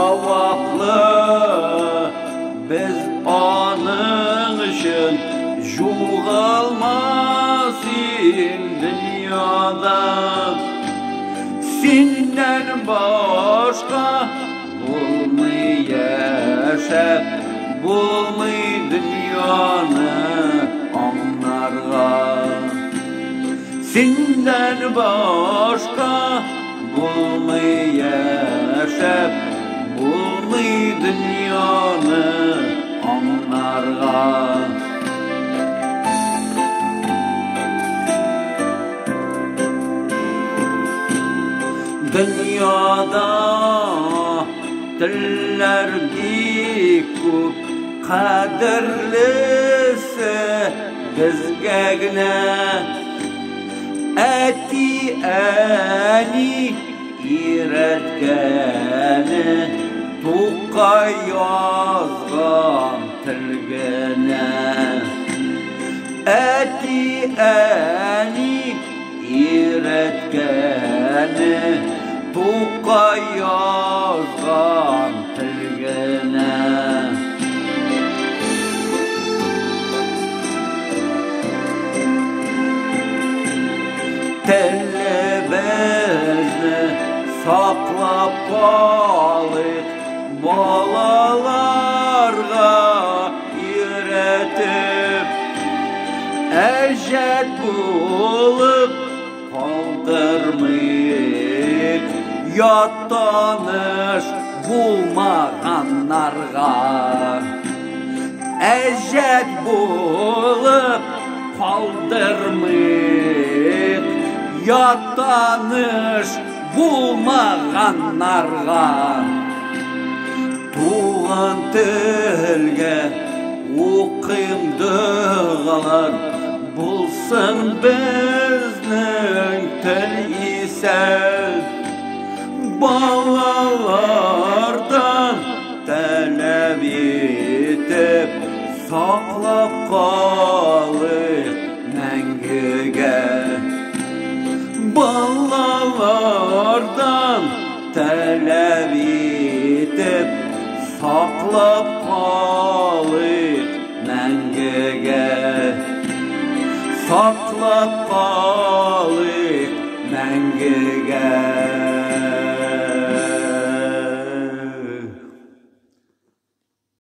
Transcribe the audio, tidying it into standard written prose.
Саваплы, без аның өчен югалмас ин дөньяда. Синнән башка булмый яшәп, булмый дөньяны аңларга. Синнән башка булмый яшәп, булмый дөньяны аңларга. Дөньяда телләр бик күп, кадерлесе безгә генә. Әти-әни өйрәткәне Тукай язган тел генә. Әти-әни өйрәткәне Тукай язган тел генә. Телебезне саклап калыйк, балаларга өйрәтеп, әҗәт булып калдырмыйк ят таныш булмаганнарга. Әҗәт булып калдырмыйк ят таныш булмаганнарга. Туган телгә укыйм догалар, булсын безнең тел исән. Балалардан таләп итеп, саклап калыйк мәңгегә. Балалардан таләп итеп, саклап калыйк мәңгегә. Саклап калыйк мәңгегә.